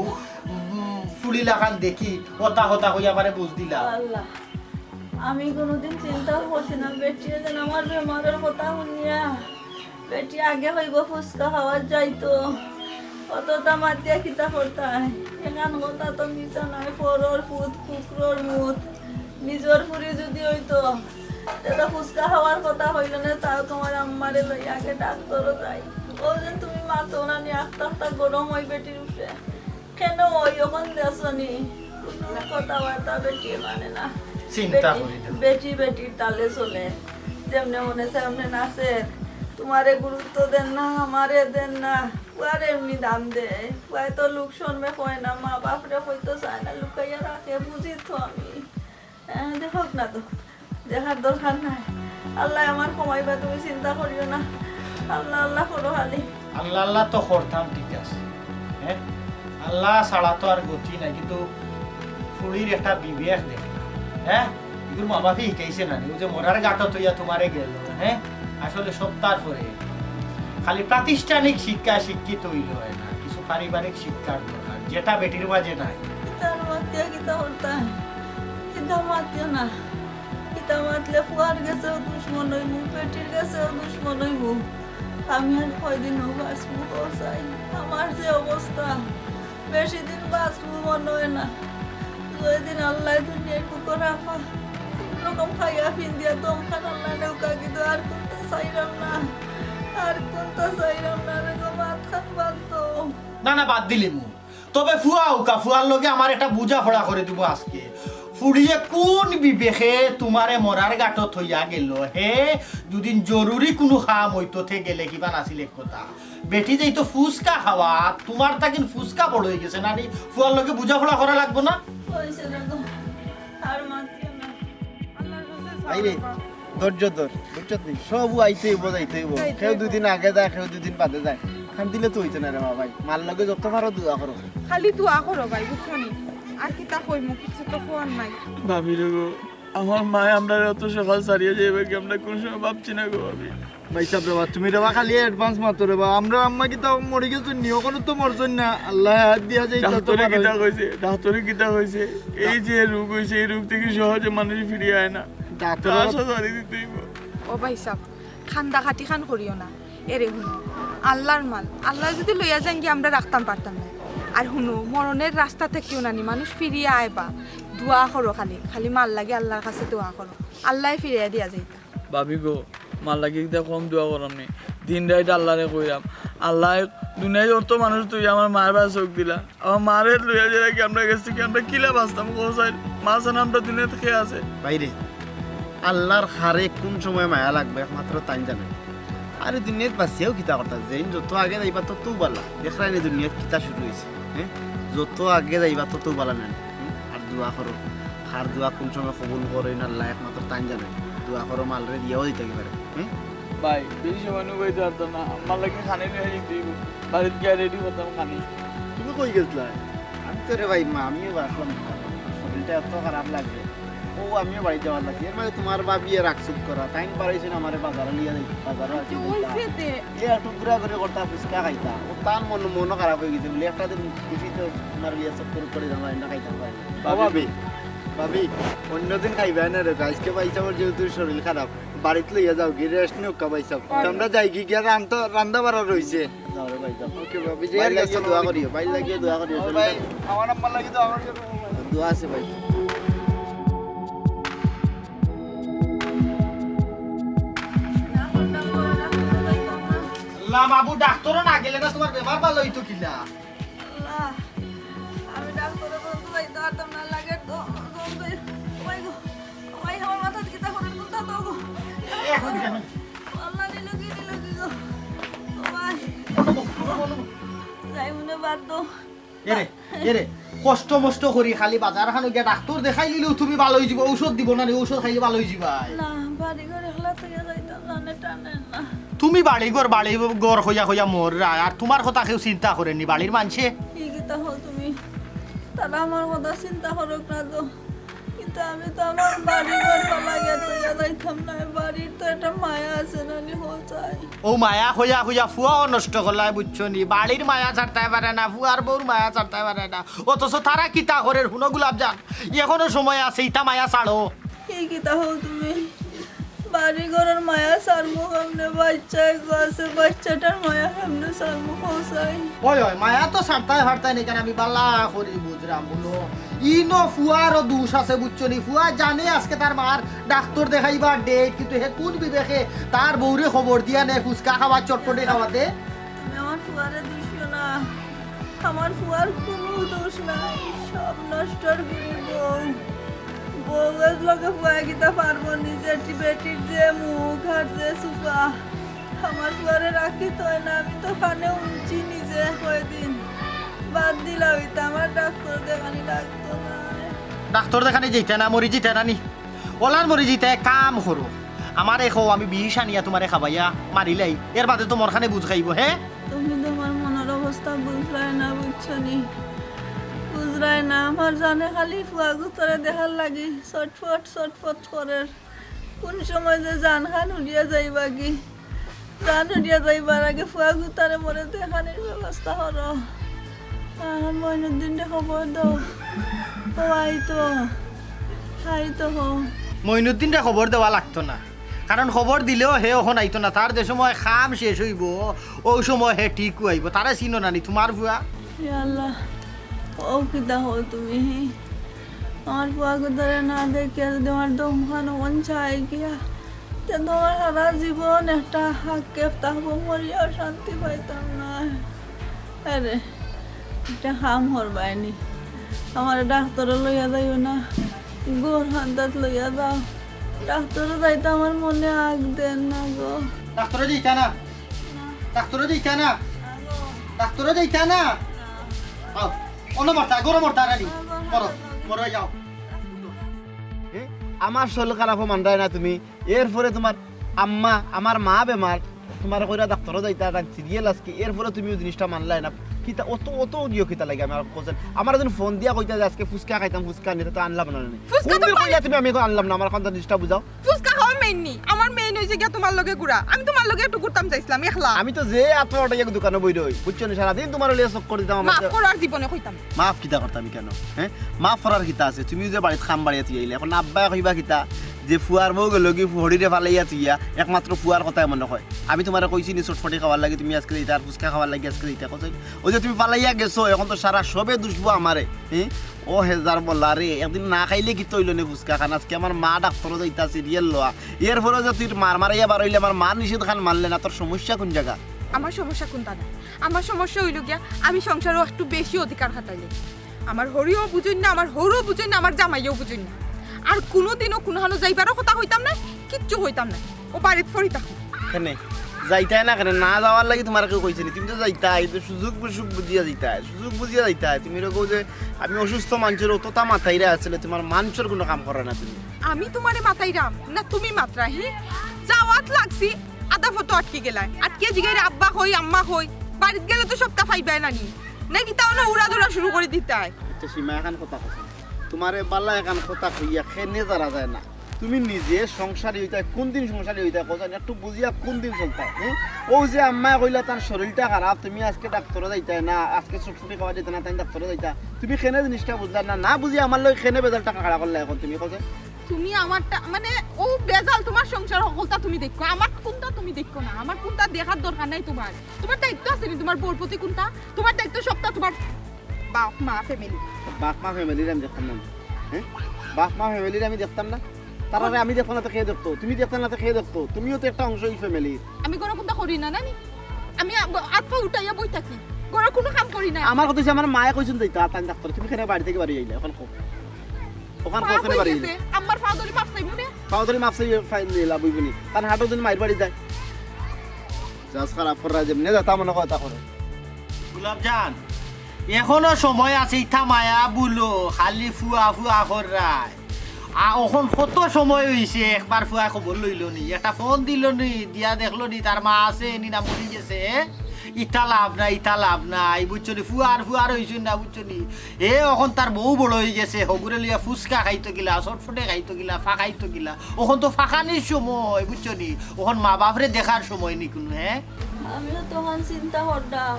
উম, ফুড়ি লাখান দেখি, হতা হতা কই আমারে বুঝ দিলা। আল্লাহ, আমি কোনোদিন চিন্তাও করছি না, বেটিয়ে যেন আমার বেমারের কথা শুনিয়া বেটি আগে হইব ফুচকা খাওয়ার যাইতো। অতটা মাতিয়া কিতা করতায়? এখান কথা তো মিছা নাই, পরর ফুত, কুকুরর মুত। নিজর ফুড়ি যদি হইতো, তে তো ফুচকা খাওয়ার কথা হইল না, তাও তোমার আম্মারে লই আগে ডাক্তারও যাই। ও যে তুমি মাতো না নি, আখতা আখতা গরম হই বেটির উপরে। কেনে ওই অখন দেখছো নি? কোনো কথাবার্তা বেটি মানে না। চিন্তা বেটি, করি না। বেটি বেটির তালে চলে। যেমনে মনে চায় অমনে নাচের। তোমারে গুরুত্ব দেন না, আমারে দেন না। পুয়ারে এমনি দাম দেয়। পুয়ায় তো লোক শরমে কয় না, মা বাপরে কইতো চায় না, লুকাইয়া রাখে, বুঝি তো আমি। আহ, দেখোক না তো, দেখার দরকার নাই। আল্লাহ আমার কমাইবা, তুমি চিন্তা করিও না। আল্লাহ আল্লাহ করো খালি। আল্লাহ আল্লাহ তো করতাম, ঠিক আছে, হ্যাঁ, আল্লাহ ছাড়া তো আর গতি নাই, কিন্তু ফুড়ির একটা বিবেক দেখলাম, হ্যাঁ, এগুর মা বাপে শিখাইছে না নি, ও যে মরার গাঁটো থইয়া তোমারে গেল, হ্যাঁ, আসলে সব তার পরে খালি প্রাতিষ্ঠানিক শিক্ষা শিক্ষিত হইল হয় না, কিছু পারিবারিক শিক্ষার দরকার, যেটা বেটির মাঝে নাই। তার মাতিয়া কিতা করতা? কিতা মাতিও না। কিতা মাতলে পুয়ার গেছেও দুশমন হইমু, বেটির গেছেও দুশমন হইমু। আমি আর কয়দিন বাঁচমু কও চাই? আমার যে অবস্থা, বেশি দিন বাঁচমু মনে হয় না। দুই দিন আল্লাহ দুনিয়ার বুকে রাখা, কোন রকম খাইয়া ফিন্দিয়া দমখান আল্লাহ নেউকা কিন্তু আর কোনটা চাইলাম না, আর কোনটা চাইলাম না রে গো, মাত খান বাদ দাও। না না, বাদ দিলিমু। তবে ফুয়া উকা, ফুয়ার লগে আমার একটা বুঝাপড়া করে দিব আজকে। ফুড়িয়ে কোন বিবেকে তোমারে মরার গাঁটো থইয়া গেল? হে, দুদিন জরুরি কোনো কাম হইতো থে গেলে কিবা নাছিল এক কথা। বেটি যাইতো ফুচকা খাওয়া, তোমার তাকিন ফুচকা বড় হয়ে গেছে না নি? ফুয়ার লগে বুঝাপড়া করা লাগবো না? হইছে রে গো, আর মাতিও না। ভাই রে, ধৈর্য ধর, বুঝছত নি? সব আইতে হইব, যাইতে হইব। কেউ দুদিন আগে যায়, কেউ দুদিন বাদে যায়। খান দিলে তো হইতো না রে মা ভাই। মার লগে যত পারো দোয়া করো। খালি দোয়া করো ভাই, বুঝছো নি? আর কিতা কইমু, কিছু তো কওয়ার নাই। ভাবি রে গো, আমার মায় আমরারে অত সকাল ছাড়িয়া যাইবা কি আমরা কোন সময় ভাবছি না গো ভাবি। ভাই সাহেব রে বা, তুমি রে বা খালি অ্যাডভান্স মাতো রে বা। আমরা আম্মা কিতা মরি গেছইন নি, অখনো তো মরছইন না। আল্লাহ হায়াত দিয়া যাইতা তো ডাক্তারে ভালো কিতা হইছে। কইছে? ডাক্তারে কিতা কইছে? এই যে রোগ হইছে, এই রোগ থাকি সহজে মানুষ ফিরিয়া আয় না। ডাক্তার আশা ছাড়ি দিতে হইব। ও ভাই সাহেব, কান্দা কাটি খান করিও না। এরে হুনো, আল্লাহর মাল, আল্লাহ যদি লইয়া যাইন গি আমরা রাখতাম পারতাম না। আর হুনো, মরণের রাস্তা থাকিও না নি, মানুষ ফিরিয়া আইবা। দোয়া করো খালি, খালি মার লাগি আল্লাহর কাছে দোয়া করো, আল্লাহ ফিরিয়া দিয়া যাইতা। ভাবি গো, মার লাগি কিতা কম দোয়া করম নি? দিন রাইত আল্লাহরে কইরাম, আল্লাহ দুনিয়ায় যত মানুষ তুই আমার মার বায় চোখ দিলা, আমার মারে লইয়া যে রাখি আমরা গেছি কি আমরা কিলা বাঁচতাম? কও চাই, মা ছাড়া আমরা দুনিয়াতে কে আছে? ভাই রে, আল্লাহর কারে কোন সময় মায়া লাগবো, একমাত্র তাইন জানে। আর এই দুনিয়াত বাঁচিয়াও কিতা করতা, যেইন যত আগে যাইবা তত বালা। দেখরায় নি দুনিয়াত কিতা শুরু অইছে, হ্যাঁ? যত আগে যাইবা তত বালা নানি। হুম? আর দোয়া করো, কার দোয়া কোন সময় কবুল করইন আল্লাহ, একমাত্র তাইন জানে। দোয়া করো, মালরে বিয়াও দিতা পারে, হ্যাঁ? ভাই, বেশি সময় নুবাইতে পারতাম না, আম্মার লাগি খানি লইয়া যাইতে অইবো। বাড়িত গিয়া রেডি করতাম খানি। তুমি কই গেছলায়? আমি তো রে ভাই, মা, আমিও আসলাম। শরীরটা এত খারাপ লাগে। ও, আমিও বাড়িত যাওয়ার লাগি। এর মাঝে তুমার ভাবিয়ে রাগ চুপ করা। তাইন পারাইছইন আমারে বাজারো লইয়া যাইতা, বাজারো আর কি আচ্ছা, যাইতা। অইছে দে। এ একটু ঘুরাঘুরি করতা, ফুচকা খাইতা। ও তান মন, মনও খারাপ অই গেছে। বলে, একটা দিন খুশিতে তুমারে লইয়া চক্কর করি, আমরা এনে খাইতাম পারি না। ও ভাবি, ভাবি, অন্যদিন খাইবায় না রে, আইজকে ভাইসাবর যেহেতু শরীর খারাপ, বাড়িত লইয়া যাওগি, rest নেউক্কা ভাইসাব। আমরা যাইগি গিয়া রান্ত-, রান্দা বাড়া রইছে। যাও রে ভাই, যাও। ওকে ভাবি, ভাই যাই লাগিয়া গেছে দোয়া করিও, ভাই লাগিয়া দোয়া করিও। ও ভাই, আমার আম্মার লাগি দোয়া করিও। দোয়া আছে ভাই। আল্লাহ বাবু, ডাক্তারও না গেলে না তুমার বেমার ভালা অইতো কিলা? আল্লাহ, আমি ডাক্তারর কাছে যাইতাম পারতাম না, লাগে তো, তো, তো, ওই গো, ওই আমার মাথাত কিতা করের, কোনটা তো গো। এখন কেন? আল্লাহ, নিল কি, নিল কি গো? ও ভাই। যাই মনে বাদ দাও। এরে, এরে, কষ্ট মষ্ট করি খালি বাজার খানো গিয়া ডাক্তার দেখাইলিলেও তুমি ভালা অইযিবায়, ঔষধ দিবো না নি, ঔষধ খাইলে ভালা অইযিবায়। না, বাড়ি ঘর একলা থাকি যাইতাম না, টানে না। তুমি বাড়ি ঘর, বাড়ি ঘর কইয়া কইয়া মররায়, আর তুমার কথা কেউ চিন্তা করের নি বাড়ির মানষে? ই কিতা কও তুমি? তারা আমার কথা চিন্তা করউক না তো, কিন্তু আমি তো আমার বাড়ি ঘর ফালাইয়া থইয়া যাইতাম না। বাড়ির তো একটা মায়া আছে না নি, কও চাই। ও মায়া কইয়া কইয়া ফুয়াও নষ্ট করলায়, বুঝছো নি? বাড়ির মায়া ছাড়তায় পারে না, ফুয়ার বউর মায়া ছাড়তায় পারে না, অথচ তারা কিতা করের, হুনো গোলাপজান, এখনো সময় আছে, ইতা মায়া ছাড়ো। ই কিতা কও তুমি? বাড়ি ঘরর মায়া ছাড়মু কেমনে? বাইচ্চা এগু আছে, বাইচ্চাটার মায়া কেমনে ছাড়মু, কও চাই? ওই, ওই, মায়া তো ছাড়তায় পারতায় নি, কেনে আমি ভালা করি বুঝরাম, হুনো। ইনো ফুয়ারও দুষ আছে, বুঝছো নি? ফুয়া জানে আইজকে তার মার ডাক্তার দেখাইবার date, কিন্তু হে কোন বিবেকে তার বউরে খবর দিয়া নে ফুচকা খাওয়াত, চটপটি খাওয়াত? তুমি আমার ফুয়ারে দুষিও না, আমার ফুয়ার কুনু দুষ নাই, সব নষ্টর গুড়ি বউ। বউর লগে ফুয়ায় কিতা পারবো, নিজের বেটির যে মুখ আর যে সুফা। আমার ফুয়ারে রাখি থয় না, আমি তো কানে হুনছি নিজে কয়দিন। বাদ দিলাও ইতা, আমার ডাক্তার দেখানি লাগতো না। ডাক্তার দেখানি যাইতায় না, মরি যাইতায় না নি? অলার মরি যাইতায়, এক কাম করো, আমারে কও, আমি বিষ আনিয়া তুমারে খাবাইয়া মারিলাই, এর বাদে তো মরখানে বুঝ খাইবো, হে? তুমি তুমার মনর অবস্থা বুঝরায় না, বুঝছো নি? বুঝরায় না, আমার জানে খালি ফুয়াগুতারে দেখার লাগি ছটফট ছটফট করের। কোন সময় যে জানখান উড়িয়া যাইবাগি। জান উড়িয়া যাইবার আগে ফুয়াগুতারে মরে দেখানির ব্যবস্থা করো। আর মইনুদ্দিনরে খবর দেও। ও আইতো, আইতো হো। মইনুদ্দিনরে খবর দেওয়া লাগতো না, কারণ খবর দিলেও হে অখন আইতো না। তার যে সময় কাম শেষ অইবো, অউ সময় হে ঠিকউ আইবো। তারে চিনো না নি তুমার ফুয়া? ইয়া আল্লাহ, ও কিতা কও তুমি? আমার ফুয়াগুতারে না দেখিয়া যদি আমার দমখান অখন ছাড়ি গিয়া, তে তো আমার সারা জীবন একটা আক্ষেপ থাকবো, মরিয়াও শান্তি পাইতাম না। আরে, একটা কাম করবায় নি, আমারে ডাক্তারো লইয়া যাইও না, ঘর খান্দাত লইয়া যাও। ডাক্তারো যাইতে আমার মনে আগ দের না গো। ডাক্তারো যাইতা না? ডাক্তারো যাইতা না? ডাক্তারো যাইতা না? আও, অনো মরতা, ঘরো মরতা রানি। মরো, মরো যাও। হে? আমার শরীর খারাপও মানরায় না তুমি। এরপরে তুমার আম্মা, আমার মা বেমার, তুমারে কইরা ডাক্তারো যাইতা, তার serial আইজকে, এরপরে তুমি অউ জিনিসটা মানলায় না। কিতা অত, অত উড়িও কিতা লাগে আমার কইছেন? আমারে যদি ফোন দিয়া কইতা যে আইজকে ফুচকা খাইতাম, ফুচকা আনিতা, তো আনলাম না নি। ফুচকা তো কইলা তুমি, আমি অখন আনলাম না, আমার অখন জিনিসটা বুঝাও। ফুচকা খাওয়া main নি, আমার main অইছে গিয়া তুমার লগে ঘুরা। আমি তুমার লগে একটু ঘুরতাম চাইছিলাম একলা। আমি তো যে আত পাও উঠাইয়া দোকানো বই রই, বুঝছো নি? সারাদিন তুমার লইয়া চক্কর দিতাম। মাফ করো, আর জীবনে কইতাম না। মাফ কিতা করতাম কেনে? হে? মাফ করার কিতা আছে? তুমিও যে বাড়িত কাম বাড়িয়া থুইয়া আইলায়, অখন আব্বায় কইবা কিতা যে ফুয়ার বউ গেলোগি হরিরে ফালাইয়া থুইয়া, একমাত্র ফুয়ার কথায় মনো কয়। আমি তুমারে কইছি নি চটপটি খাওয়ার লাগি তুমি আইজকে যাইতায়, আর ফুচকা খাওয়ার লাগি আইজকে যাইতায়, কইছি? অউ যে তুমি ফালাইয়া গেছো, অখন তো সারা সবে দুষবো আমারে। হে? ও হেজার বলা রে, একদিন না খাইলে কিতা অইলো নে ফুচকা খান? আইজকে আমার মা ডাক্তারো যাইতা serial লওয়া, এরপরেও যে তুই মার মারাইয়া বার অইলে, আমার মার নিষেধ খান মানলে না, তোর সমস্যা কোন জাগা? আমার সমস্যা কোনটা না? আমার সমস্যা অইলো গিয়া, আমি সংসারো একটু বেশি অধিকার খাটাইলে। আমার হরিও বুঝইন না, আমার হউরেও বুঝইন না, আমার জামাইয়েও বুঝইন না। আর কুনুদিনও কুনুখানো যাইবারও কথা কইতাম না, কিচ্ছু কইতাম না। ও বাড়িত পড়ি থাকো। কেনে? যাইতায় না কেনে? না যাওয়ার লাগি তুমারে কেউ কইছে নি? তুমি তো যাইতায়, তো সুযোগ সুযোগ বুঝিয়া যাইতায়, সুযোগ বুঝিয়া যাইতায়। তুমি এরকম যে আমি অসুস্থ মানষর অতটা মাতাইরা আছলে, তুমার মানষর কুনু কাম করে না তুমি। আমি তুমারে মাতাইরাম না, তুমি মাতরায়, হি? যাওয়াত লাগছি, আধা পথো আটকি গেলায়। আটকিয়া জিগাইরায়, "আব্বা কই, আম্মা কই?" বাড়িত গেলে তো সবতা পাইবায় না নি? না কিতা অনো উড়াদুড়া শুরু করি দিতায়? আচ্ছা সীমা, এখান কথা কইছি। তুমারে বালা এখান কথা কইয়া কেনে যারা যায় না। তুমি নিজে সংসারী অইতায়, কুনদিন সংসারী অইতায়, কও চাইন, একটু বুঝিয়া কুনদিন চলতায়, হুম? অউ যে আম্মায় কইলা তান শরীরটা খারাপ, তুমি আজকে ডাক্তরো যাইতায় না, আজকে চুপচুপি খাওয়া যাইতায় না, তাইন ডাক্তরো যাইতা। তুমি কেনে জিনিসটা বুঝলায় না, না বুঝিয়া আমার লগে কেনে বেজাল টাকা খাড়া করলায় এখন তুমি, কও চাইন? তুমি আমারটা, মানে, অউ বেজাল তুমার সংসার হকলতা তুমি দেখো, আমার কুনতা তুমি দেখো না, আমার কুনতা দেখার দরকার নাই তুমার। তুমার দায়িত্ব আছে নি তুমার বউর প্রতি কুনতা? তুমার দায়িত্ব সবতা তুমার বাপ মা ফ্যামিলি। বাপ মা ফ্যামিলির আমি দেখতাম না, হ্যাঁ? বাপ মা ফ্যামিলির আমি দেখতাম না, তারারে আমি দেখতাম না তো কে দেখতো? তুমি দেখতাম না তো কে দেখতো? তুমিও তো একটা অংশ এই ফ্যামিলির। আমি ঘরো কুনতা করি না, না নি? আমি আ-, আত পা উঠাইয়া বই থাকি, ঘরো কুনু কাম করি না। আমার কথা অইছে, আমার মায়ে কইছইন যাইতা, তাইন ডাক্তরো, তুমি কেনে বাড়ি থাকি বারই আইলায়, অখান কও। অখান কও কেনে বারই আইলায়? আম্মার পাও ধরি মাফ চাইমু নে। পাও ধরি মাফ চাইয়া ফাইন নিলা বইবনি। তান হাটও যদি মাইর বাড়ি যায়। জাজ খারাপ কররা, যেমনে যেতা মনে কয় তা করো। গোলাপজান, এখনো সময় আছে, ইতা মায়া বুলো, খালি ফুয়া ফুয়া কররায়। আ, অখন কত সময় অইছে, একবার ফুয়ায় খবর লইলো নি, একটা ফোন দিলো নি, দিয়া দেখলো নি, তার মা আছে নি না মরি গেছে, এ? ইতা লাভ নাই, ইতা লাভ নাই, বুঝছো নি? ফুয়ার, ফুয়ার অইছইন না, বুঝছো নি? এ অখন তার বউ বড় অইগেছে, হগুরে লইয়া ফুচকা খাইতো কিলা, চটফটে খাইতো কিলা, ফাকাইতো কিলা। অখন তো ফাকানির সময়, বুঝছো নি? অখন মা বাপরে দেখার সময় নি কুনু, হ্যাঁ? আমিও তখন চিন্তা করলাম,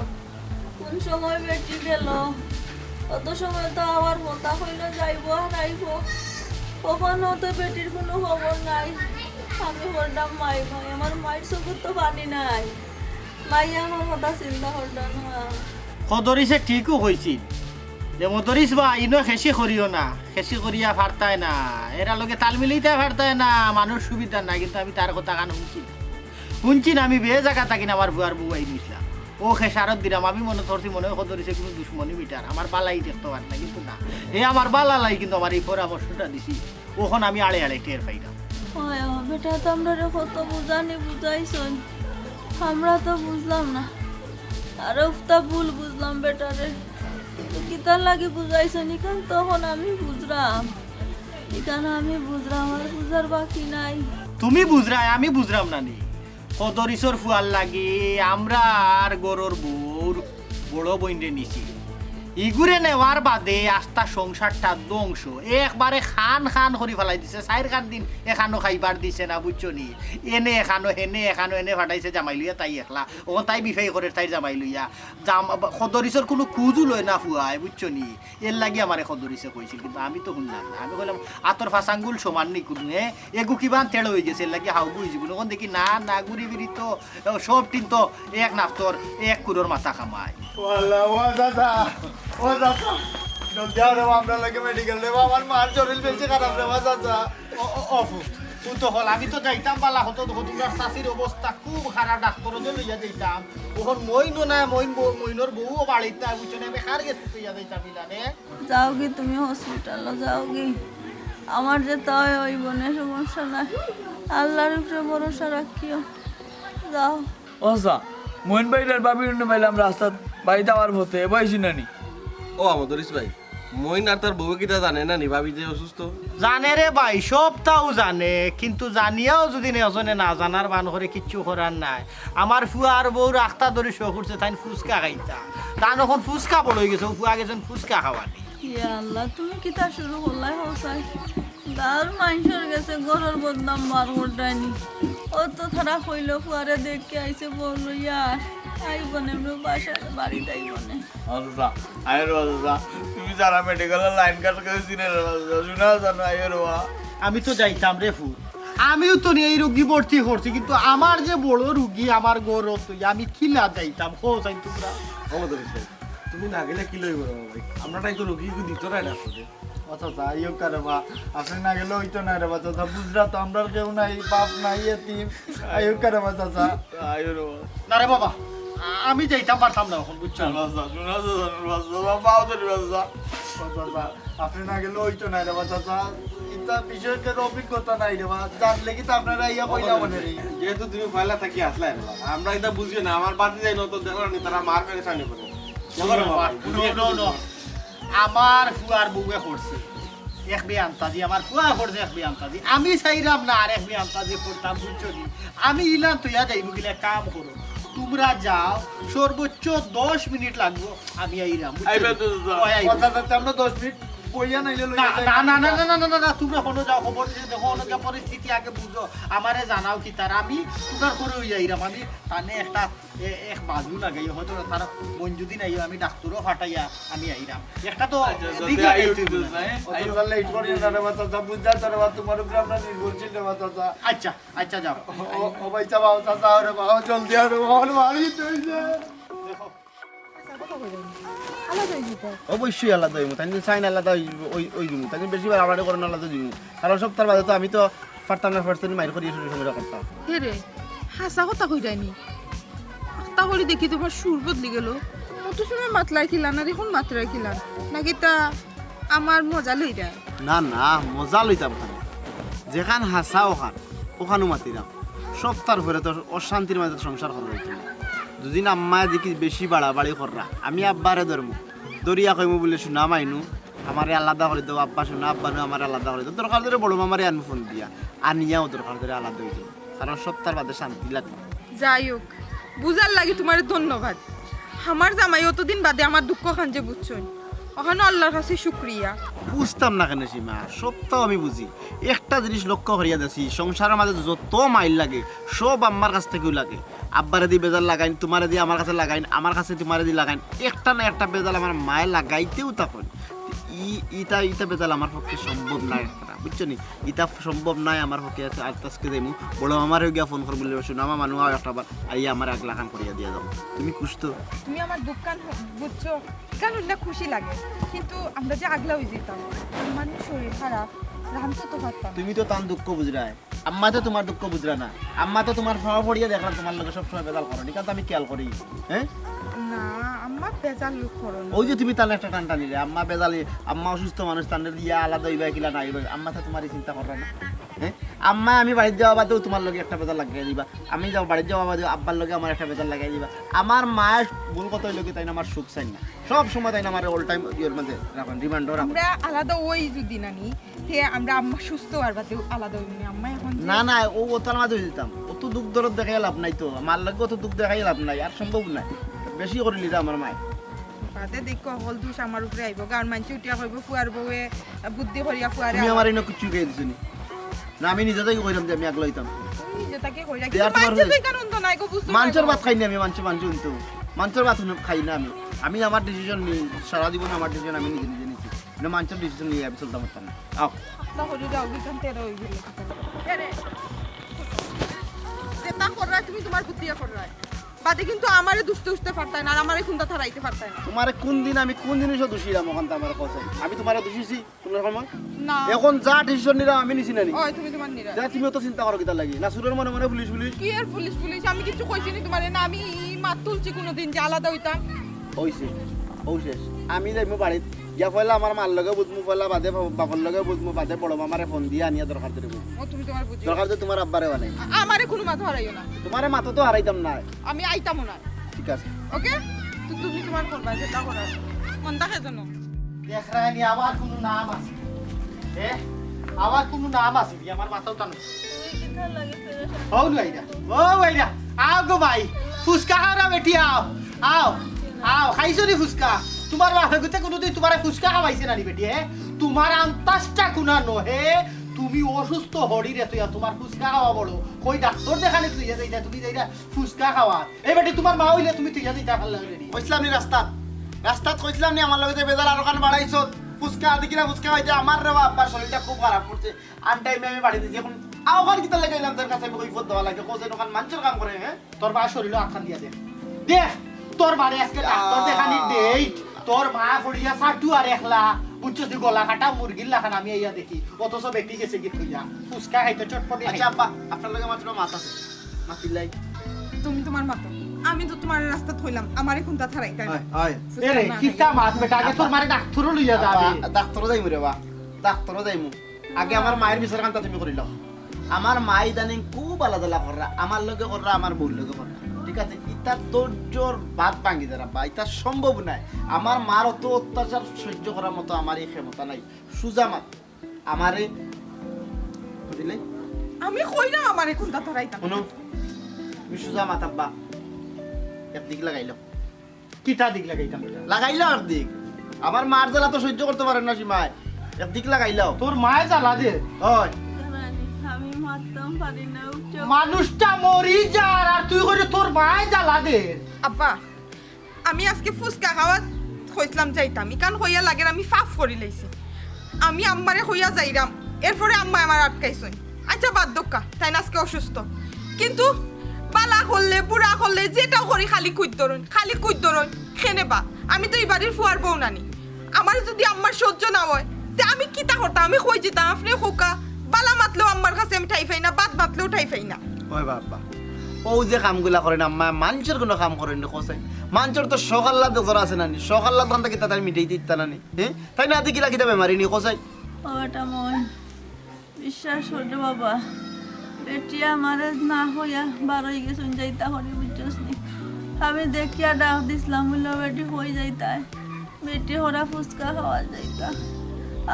কোন সময় বেটি গেল, অত সময় তো আবার কথা কইলো যাইবো আর আইবো। কখনো তো বেটির কোনো খবর নাই। আমি করলাম, মাই, মাই, আমার মাইর চকুর তো পানি নাই। মাই আমার কথা চিন্তা করলো না। খদরিছে ঠিকও কইছিল যে, "মদরিছ বা, ইনো খেশি করিও না, খেশি করিয়া ফারতায় না, এরা লগে তাল মিলাইতা ফারতায় না, মানুষ সুবিধা না।" কিন্তু আমি তার কথা কান হুনছি না, হুনছি না, আমি বে জাগা থাকি না, আমার ফুয়ার বউ আই নিছিলাম। ও খেসারত দিলাম, আমি মনে করছি মনে হয় খদরিছে কোনো দুশমনি মিটার, আমার বালাই দেখতো পারে না, কিন্তু না, এ আমার বালা লাগি কিন্তু আমার এই পরামর্শটা দিছি। অখন আমি আড়ে আড়ে টের পাইরাম। ওই, ও বেটা, তো আমরারে কত বুঝানি বুঝাইছইন, আমরা তো বুঝলাম না। আর উফতা ভুল বুঝলাম বেটারে। তো কিতার লাগি বুঝাইছইন, ইখান তখন আমি বুঝরাম, ইখান আমি বুঝরাম, আর বুঝার বাকি নাই। তুমি বুঝরায়, আমি বুঝরাম না নি। খদরিছর ফুয়ার লাগি আমরা আর গরর বউর বড় বইনরে নিছি। ইগুরে নেওয়ার বাদে আস্তা সংসারটা ধ্বংস, একবারে খান খান করি ফালাই দিছে। চাইর খান দিন এখানো খাইবার দিছে না, বুঝছো নি? এনে এখানো, হেনে এখানো, এনে ফাটাইছে জামাই লইয়া তাই একলা। অখন তাই বিফাই করে তাইর জামাই লইয়া। জাম-, খদরিছর কোনো খুঁজও লয় না ফুয়ায়, বুঝছো নি? এর লাগি আমারে খদরিছে কইছিল, কিন্তু আমি তো হুনলাম না। আমি কইলাম, "আতর ফাঁসাঙ্গুল সমান নি কুনু, হে? এগু কিবান তেড় অইগেছে, এর লাগি হাউগু অইযিবো।" অখন দেখি না, না, ঘুরি ফিরি তো, সব টিন তো এক নাফতর, এক কুরোর মাথা কামায়। ও আল্লাহ, ও চাচা, ও চাচা, জলদি আও রে বা, আমরার লগে মেডিকেল রে বা, আমার মার শরীর বেশি খারাপ রে বা, চাচা। ও, ও, ও, ফু, ফু তো হল, আমি তো যাইতাম বালা হতো, দেখো, তোমরা চাচির অবস্থা খুব খারাপ, ডাক্তর যে লইয়া যাইতাম। অখন মইনও নাই, মইন বউ, মইনর বউও বাড়িত নাই, বুঝছো না? আমি কার গেছে লইয়া যাইতাম ইলানে? যাওগি তুমি হসপিটালো, যাওগি। আমার যেতা অয় অইবো নে, সমস্যা নাই। আল্লার উপরে ভরসা রাখিও, যাও। ও আচ্ছা, মইন ভাইর আর ভাবির হুনো পাইলাম রাস্তাত বাড়িত আওয়ার পথে, এবায় হুনছি না নি? ও আমদরিস ভাই, মইন আর তার বউয়ে কিতা জানে না নি ভাবি যে অসুস্থ? জানে রে ভাই, সবতাউ জানে, কিন্তু জানিয়াও যদি একজনে না জানার ভান করে, কিচ্ছু করার নাই। আমার ফুয়া আর বউর আখতা ধরি শখ উঠছে, তাইন ফুচকা খাইতা। তান অখন ফুচকা বড় অইগেছে, অউ ফুয়া গেছইন ফুচকা খাওয়ানি। ইয়া আল্লাহ, তুমি কিতা শুরু করলায়, হউ চাই? গাঁওর মানষর গেছে ঘরর বদনাম বার কররায় নি। অউ তো তারা কইলো, ফুয়ারে দেখি আইছে বউ লইয়া, আইবো নে, বাসার বাড়িত আইবো নে। আচ্ছা, আইও রে বাবা, তুমি যারা মেডিকেলর লাইন কাট করে চিনে রে বাবা, শুনা জানো, আইও রে বাবা। আমি তো যাইতাম রে ফু, আমিও তো নি এই রুগী ভর্তি করছি, কিন্তু আমার যে বড় রুগী, আমার ঘরো তো আমি কিলা যাইতাম, কও চাই তোমরা। ও মদরিস ভাই, তুমি না গেলে কিলা অইবো রে বাবা ভাই? আমরার তো রুগী দিত না ডাক্তারে। ও চাচা, আইও কা রে বা, আপনে না গেলে অইতো না রে বা চাচা, বুঝরা তো আমরার কেউ নাই, বাপ নাই, এতিম, আইও কা রে বা চাচা। আইও রে বাবা। না রে বাবা, আমি যাইতাম পারতাম না অখন, বুঝছো? বাচ্চা, শোনা যাচ্ছে, বাচ্চা, বাবা, পাও ধরি, বাচ্চা। বাচ্চা, আপনি না গেলে হইতো না রে বাচ্চা। ইতা বিষয়কের অভিজ্ঞতা নাই রে বা, জানলে কি তো আপনারা ইয়া কইলা মনে নেই। যেহেতু তুমি পয়লা থাকি আসলে, আমরা এটা বুঝিও না। আমার বাতি যাই না তো, দেখো নি, তারা মার পেরেশানি করে। No, no, no. আমার ফুয়ার বউয়ে করছে এক বে আন্তাজি, আমার ফুয়া করছে এক বে আন্তাজি। আমি চাইরাম না আর এক বে আন্তাজি করতাম, বুঝছো নি? আমি ইলান তো ইয়া যাইব গিলা, কাম করো, তোমরা যাও, সর্বোচ্চ দশ মিনিট লাগবো, আমি আইরাম, বুঝছো নি? ওই আইবো। বাচ্চা, বাচ্চা, আমরা দশ মিনিট বইয়া নাইলে লইয়া না, যাই। না, না, না, না, না, না, না, না, তোমরা কোনো যাও, খবর দিয়ে দেখো, অনেক পরিস্থিতি আগে বুঝো, আমারে জানাও কি তার, আমি তোমরা করে হইয়া আইরাম, আমি তানে একটা এ-, এক বাজু লাগাই, হয়তো তার মন যদি নাই, আমি ডাক্তারও ফাটাইয়া আমি আইরাম। একটা তো আচ্ছা, দিকে যাই আইতে উঠি তো দিবে না। যাই। অত লেট করিও না রে বাচ্চা, বুঝ যা রে বাচ্চা, তোমার উপরে আমরা নির্ভরশীল রে বাচ্চা। আচ্ছা, আচ্ছা, যাও। ও, ও ভাই, চা বাবা, চা, চা রে বাবা, জলদি আরো বাবা, বাড়ি তুই যা। দেখো, আলাদা হয়ে যেতে। অবশ্যই আলাদা হইমু, তাই চাই না আলাদা হই, ওই, ওই দিমু, তাই বেশি বাড়াবাড়ি করেন আলাদা দিমু, কারণ সপ্তাহ বাদে তো আমি তো পারতাম না, পারতাম মাইর করিয়া সংসার করতাম। হে রে, হাসা কথা কই যায়নি। আখতা করি দেখি তোমার সুর বদলি গেল। অত সময় মাতলায় কিলান আর এখন মাতরায় কিলান। নাকি তা আমার মজা লইরায়? না না, মজা লইতাম কেন, যেখান হাসা ওখান, ওখানও মাতিরাম। সপ্তাহ পরে তো অশান্তির মাঝে তো সংসার করা যাইতো না। দুদিন আম্মায় দেখি বেশি বাড়াবাড়ি কররা, আমি আব্বারে ধরমু, ধরিয়া কইমু বুলে, "শোনা মাইনু, আমারে আলাদা করি দেও, আব্বা শোনা, আব্বা নু আমারে আলাদা করি দেও।" দরকার ধরে বড় মামারে আনমু ফোন দিয়া, আনিয়াও দরকার ধরে আলাদা হই যাও, কারণ সপ্তাহ বাদে শান্তি লাগবে। যাই হোক, বুঝার লাগি তোমারে ধন্যবাদ। আমার জামাই অতদিন বাদে আমার দুঃখ খান যে বুঝছইন, ওখানে আল্লাহর কাছে শুক্রিয়া। বুঝতাম না কেন সীমা, সপ্তাহ আমি বুঝি। একটা জিনিস লক্ষ্য করিয়া দেখছি, সংসারের মাঝে যত মাইর লাগে, সব আম্মার কাছ থাকিউ লাগে। আব্বারে দি বেজার লাগাইন, তোমারে দি আমার কাছে লাগাইন, আমার কাছে তোমারে দি লাগাইন, একটা না একটা বেজাল আমার মায়ে লাগাইতেউ থাকইন। ই ইটা ইটা বেজাল আমার পক্ষে সম্ভব নায় করা, বুঝছো নি? ইটা সম্ভব নায় আমার পক্ষে। আজ আজকে যাইমু, বড় মামারে গিয়া ফোন করমু বুলে, "শোনা মামা, নুয়া একটা বার আইয়া আমার আগলাখান করিয়া দিয়া যাও।" তুমি খুশ তো? তুমি আমার দুঃখ খান বুঝছো, কারণ না খুশি লাগে, কিন্তু আমরা যে আগলা হয়ে যেতাম, আমার শরীর খারাপ, রামচো তো পারতাম না। তুমি তো তান দুঃখ বুঝরায়, আম্মা তো তোমার দুঃখ বুঝরা না। আম্মা তো তোমার ফাও পড়িয়া দেখরা, তোমার লগে সবসময় বেজাল করইন, ইখান তো আমি খেয়াল করি। হ্যাঁ, না, আম্মা বেজাল লোক করো না। ওই যে তুমি তান একটা টান টানিলে, আম্মা বেজালি, আম্মা অসুস্থ মানুষ, তানরে দিয়া আলাদা হইবা কিলা না হইবা, আম্মা তো তোমার এই চিন্তা কররা না। হ্যাঁ, আম্মা আমি বাড়িত যাওয়া বাদেও তোমার লগে একটা বেজাল লাগাই দিবা, আমি যাও বাড়িত যাওয়া বাদেও আব্বার লগে আমার একটা বেজাল লাগাই দিবা। আমার মায়ের মূল কথা হইল কি, তাইন আমার সুখ চাইন না, সব সময় তাইন আমার অল টাইম ইয়ের মধ্যে রাখইন, রিমান্ডও রাখইন। আমরা আলাদা ওই যদি নানি, তে আমরা আম্মা সুস্থ আর বাদে আলাদা হইব না। আম্মা এখন যে- না না, ও ওতার মাঝে হয়ে যেতাম। অত দুঃখ দরদ দেখাই লাভ নাই তো, মার লগে অত দুখ দেখাই লাভ নাই, আর সম্ভব নাই। বেশি করিলি রে আমার মায়। বাদে দেখো হল দুষ আমার উপরে আইব, গান মানছি উঠিয়া কইব ফুয়ার বউয়ে বুদ্ধি করিয়া ফুয়ারে তুমি আমার এনে কিচ্ছু কইয়া দিছো নি? না, আমি নিজে থাকি কইরাম যে আমি আগলা হইতাম। তুমি নিজে তাকে কইরা দে, কিন্তু আর তোমার মানছে হয়ে- তো এখানে উন্ত নাই গো, বুঝতে মানষর পারবো। ভাত খাই না আমি, মানষে, মানষে উন্ত। মানষর ভাত হুনে খাই না আমি। আমি আমার ডিসিশন নি, সারা জীবন আমার ডিসিশন আমি নিজে নিজে নিছি। না, মানষর ডিসিশন নিয়া আমি চলতাম পারতাম না। আও। আল্লাহ হরি দাও বিকান তেরো হয়ে গেল। আরে, যেটা কররায় তুমি তোমার বুদ্ধি কররায়। বাদে কিন্তু আমারে দুষতে উঠতে পারতায় না, আর আমারে খুন্দা থারাইতে পারতায় না। তোমারে কোন দিন আমি কোন জিনিসও দোষী দিলাম ওখান তো আমার কথা? আমি তোমারে দোষীছি কোন রকম? না। এখন যা ডিসিশন নিলাম আমি নিছি না নি? ওই তুমি তোমার নিরা। যা তুমি অত চিন্তা করো কিতা লাগি? না সুরের মনে মনে পুলিশ পুলিশ। কি আর পুলিশ পুলিশ? আমি কিছু কইছি নি তোমারে না, আমি ই মাত তুলছি কোনোদিন যে আলাদা হইতাম। হইছে, হউ শেষ। আমি যাইমু বাড়িত, গিয়া পয়লা আমার মার লগে বুঝমু, পয়লা বাদে বাপর লগে বুঝমু, বাদে বড় মামারে ফোন দিয়া আনিয়া দরকার ধরে বুঝমু। ও তুমি তোমার বুঝি। দরকার ধরে তোমার আব্বারে বানাই। আ- আমারে কোনো মাত হারাইও না। তোমারে মাতো তো হারাইতাম না। আমি আইতামও না। ঠিক আছে। ওকে? তো তুমি তোমার করবা, যেটা করার। মন থাকে যেন। দেখরায়নি, আবার কোনো নাম আছে? এ, আবার কোনো নাম আছে নি? আমার মাথাও টানো। ও ভাইরা, ও ভাইরা, আও গো ভাই, ফুচকা খাওরা বেটি, আও, আও, আও, খাইছো নি ফুচকা? তোমার বাপে গুতে কোনোদিন তোমারে ফুচকা খাওয়াইছে না নি বেটি, হে? তোমার আন্তাজটা কুনা নহে, তুমি অসুস্থ হরিরে তুইয়া তোমার ফুচকা খাওয়া বড়, কই ডাক্তার দেখানি তুই যাইতা, তুমি যাইরা ফুচকা খাওয়া। এই বেটি, তোমার মা হইলে তুমি তুইয়া দিতা পারলে হইলে নি। কইছিলাম নি রাস্তাত, রাস্তাত কইছিলাম নি আমার লগে যে বেজাল আরো খান বাড়াইছো, ফুচকা আদি কিনা ফুচকা খাইতে আমার রে আব্বার শরীরটা খুব খারাপ করছে। আন টাইমে আমি বাড়ি দিছি, এখন আওখান কিতা লাগাইলাম তার কাছে, আমি কই ফোন দেওয়া লাগে, কোথায় ওখান মানষর কাম করে, হ্যাঁ? তোর মা শরীরও আতখান দিয়া দেখ। দেখ, তোর মারে আজকে ডাক্তার দেখানি ডেট, তোর মা পড়িয়া সাটু আর একলা, বুঝছস নি, গলা কাটা মুরগির লাখান আমি আইয়া দেখি, অথচ বেটি গেছে কি তুইয়া, ফুচকা খাইতে চটপটি আচ্ছা আব্বা, আপনার লগে আমার ছোট মাত আছে, মাতিলাই। তুমি তোমার মাতো। আমি তো তুমারে রাস্তাত কইলাম, আমারে কুনতা থারাইতায় না। হয়, হয়। ফুচকা এরে, না কিতা খাইয়া। মাত বেটা, আগে তোর মারে ডাক্তরো লইয়া যা। আব্বা, ডাক্তরো যাইমু রে বা, ডাক্তরো যাইমু। আগে আমার মায়ের বিচার খানটা তুমি করিলাও। আমার মা ইদানিং খুব আলাদা কররা, আমার লগে কররা, আমার বউর লগে কররা। ঠিক আছে, ইতা ধৈর্যর বাঁধ ভাঙি যার আব্বা, ইতা সম্ভব নায়। আমার মার অত অত্যাচার সহ্য করার মতো আমার এই ক্ষমতা নাই। সুজা মাত, আমারে বুঝলে? আমি কইলাম আমারে কুনতা থারাইতায় না। হুনো, তুমি সুজা মাত আব্বা, একদিক লাগাইলাও। কিতা দিক লাগাইতাম বেটা? লাগাইলাও একদিক। আমার মার জ্বালা তো সহ্য করতে পারেন না সীমায়, একদিক লাগাইলাও। তোর মায়ে জ্বালা দে। হয়। আমি মারতাম পারি না, উঠে মানুষটা মরি যার, আর তুই কইরে তোর মায়ে জ্বালা দে। আব্বা, আমি আজকে ফুচকা খাওয়াত কইছলাম যাইতাম, ইখান কইয়া লাগের আমি পাপ করিলাইছি। আমি আম্মারে কইয়া যাইরাম, এরপরে আম্মায় আমারে আটকাইছইন। আচ্ছা, বাদ দেউক্কা, তাইন আজকে অসুস্থ, কিন্তু বালা করলে, বুড়া করলে, যেটাও করি খালি কুইত ধরইন, খালি কুইত ধরইন। কেনে বা, আমি তো ই বাড়ির ফুয়ার বউ নানি। আমারে যুদি আম্মার সহ্য না অয়, তে আমি কিতা করতাম? আমি কই যিতাম? আপনে কউক্কা, বালা মাতলেও আম্মার কাছে আমি ঠাই পাই না, বাদ মাতলেও ঠাই পাই না। ওই বাবা, ও যে কামগুলা করেন আম্মা, মানষর কুনু কাম করেন নি কসাই? মানষর তো শখ আহ্লাদ আছে না নি, শখ আহ্লাদ খান থাকি তাড়াতাড়ি মিটাইতে ইতা না নি, হ্যাঁ? তাই না, দেখি রাখিতা বেমারি নি কসাই? ও বেটা মইন, বিশ্বাস কর রে বাবা, বেটি আমারে না কইয়া বার অই গেছইন যাইতা করি, বুঝছস নি? আমি দেখিয়া ডাক দিছলাম, বুললো বেটি কই যাইতায়, বেটি করা ফুচকা খাওয়াত যাইতা।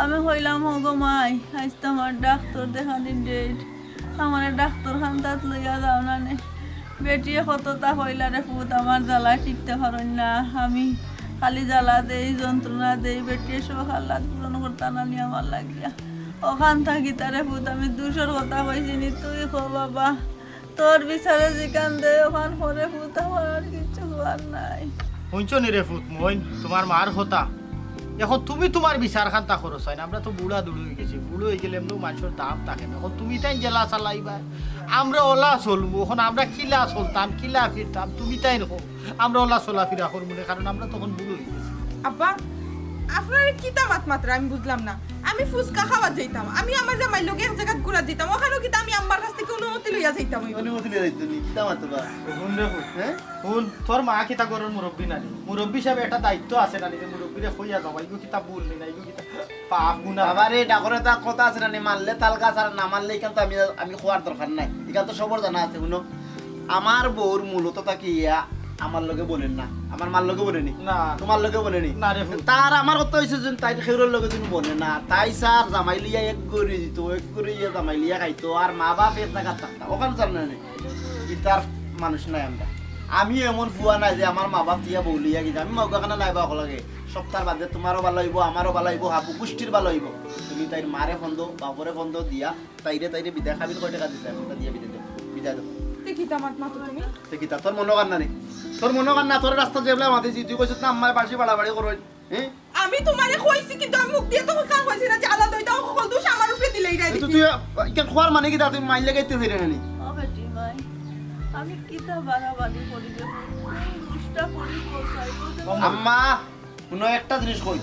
আমি কইলাম, "ও গো মাই, আইজ তো আমার ডাক্তর দেখানির date, আমারে ডাক্তর খান্তাত লইয়া যাও না নে।" বেটিয়ে কততা কইলা রে পুত, আমার জ্বালায় টিকতে পারইন না, আমি খালি জ্বালা দেই, যন্ত্রণা দেই, বেটিয়ে শখ আহ্লাদ পূরণ করতা না নি আমার লাগিয়া। অখান থাকি তারে পুত আমি দুষর কথা কইছি নি, তুই ক বাবা, তোর বিচারে যেখান দেয় অখান পরে পুত, আমার আর কিচ্ছু কওয়ার নাই। হুনছো নি রে পুত মইন, তুমার মার কথা? এখন তুমি তুমার বিচার খান্তা করো চাইন, আমরা তো বুড়া দুড়ু অই গেছি, বুড়া অই গেলে এমনেও মানষর দাম থাকে না। এখন তুমি তাইন যেলা চালাইবায়, আমরা অলা চলমু। এখন আমরা কিলা চলতাম, কিলা ফিরতাম, তুমি তাইন কও। আমরা অলা চলাফিরা করমু নে, কারণ আমরা তখন বুড়া অই গেছি। আব্বা, আপনারা কিতা মাত মাতরা আমি বুঝলাম না। আমি ফুচকা খাওয়াত যাইতাম, আমি আমার জামাইর লগে এক জাগাত ঘুরাত যাইতাম, অখানও কিতা আমি আম্মার কাছ থাকি অনুমতি লইয়া যাইতাম অইবো? অনুমতি লইয়া যাইতো নি, কিতা মাতবা? হুন রে পুত, হ্যাঁ? হুন, তোর মা কিতা ঘরর মুরব্বি নানি? মুরব্বি হিসাবে একটা দায়িত্ব আছে নানি, যে মুরব্বিরে কইয়া যাওয়া, ইগু কিতা ভুল নি না, ইগু কিতা পাপ গুনা? বাবা রে, ডাকরে তা কথা আছে নানি, মারলে তাল গাছ আর না মারলে ইখান তো আমি, আমি কওয়ার দরকার নাই, ইখান তো সবর জানা আছে। হুনো, আমার বউর মূলত তাকি ইয়া আমার লগে বনের না, আমার মার লগে বনে নি, না। তুমার লগে বনে নি। না রে পুত। তার আমার কথা অইছে যে তাইর খেউরর লগে যদি বনে না, তাই স্যার জামাই লইয়া এক ঘরে দিত, এক ঘরে ইয়া জামাই লইয়া খাইতো, আর মা বাপ এক জাগাত থাকতা, অখান জানে না নি। ইতার মানুষ নায় আমরা। আমি এমন ফুয়া নায় যে আমার মা বাপ দিয়া বউ লইয়া গেছি। আমি মউগা খানা নায় বা অকল লাগে। সপ্তাহর বাদে তুমারও ভালা অইবো, আমারও ভালা অইবো, হাবু গুষ্টির ভালা অইবো। তুমি তাইর মারে ফোন দেও, বাপরে ফোন দেও দিয়া, তাইরে, তাইরে বিদায়, কাবিল কয় টেকা দিছে, আমি তা দিয়া বিদায় দেও, বিদায় দেও। তে কিতা মাত মাতো তুমি? তে কিতা, তোর মনো কান্না নি? তোর মনো কান্না, তোর রাস্তা যেবলা মাতিছি, তুই কইছত না আম্মায় বাঁশি বাড়াবাড়ি করইন, হ্যাঁ? আমি তুমারে কইছি, কিন্তু আমি মুখ দিয়া তো কার কইছি না যে আলাদা অইতা, অকল দুষ আমার উপরে দিলাইরায়। তো তুই ইখান কওয়ার মানে কিতা, তুই মাইর লাগাইতে চাইরে না নি? ও বেটি মাই, আমি কিতা বাড়াবাড়ি করি রে? কোন দুষটা করি কসাই? আম্মা, হুনো একটা জিনিস কই,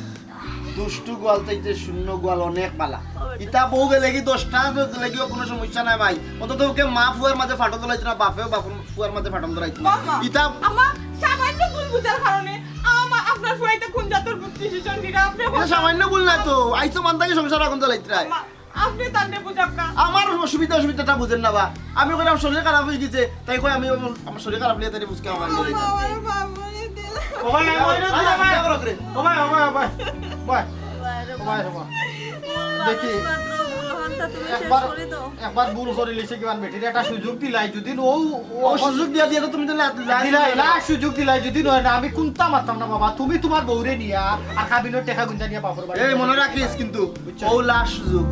দুষ্টু গোয়াল থাকি শূন্য গোয়াল অনেক ভালা। ইতা বউ গেলেগি দশটা গেলেগিও কুনু সমস্যা নাই মাই। অন্তত অউকে মা ফুয়ার মাঝে ফাটল ধরাইতো না, বাপেও বাপর ফুয়ার মাঝে ফাটল ধরাইতো না। বাবা, ইতা আম্মা, সামান্য ভুল বুঝার কারণে আমা-, আপনার ফুয়াইতে কোন জাতর বুদ্ধি শিক্ষণ দিরা আপনি? ইতা সামান্য ভুল নায় তো, আইছো মান থাকি সংসার আগুন জ্বালাইতরায়। আম্মা, আপনি তানরে বুঝান না। আমার অসুবিধা অসুবিধাটা বুঝেন না বা। আমি কইলাম শরীর খারাপ অই গেছে, তাই কয় আমি আমার শরীর খারাপ অইলে তাইরে ফুচকা খাওয়াইন। ও ভাই, ও ভাই, ও ভাই। ও ভাই, ও ভাই, ও ভাই। ও ভাই, ও ভাই। দেখি, একবার, একবার ভুল করিলিছে কিমান বেটির একটা সুযোগ দিলাই, যদি ও, ও সুযোগ দিয়া দিয়া তো তুমি তো লা-, লা-, দিলাই, last সুযোগ দিলাই, যদি নয় না, আমি কুন্তা মারতাম না বাবা, তুমি তুমার বউরে নিয়া আর কাবিনর টেকা গুঞ্জা নিয়া বাপর বাড়ি। এই মনো রাখিস কিন্তু, বুঝছো? ও last সুযোগ।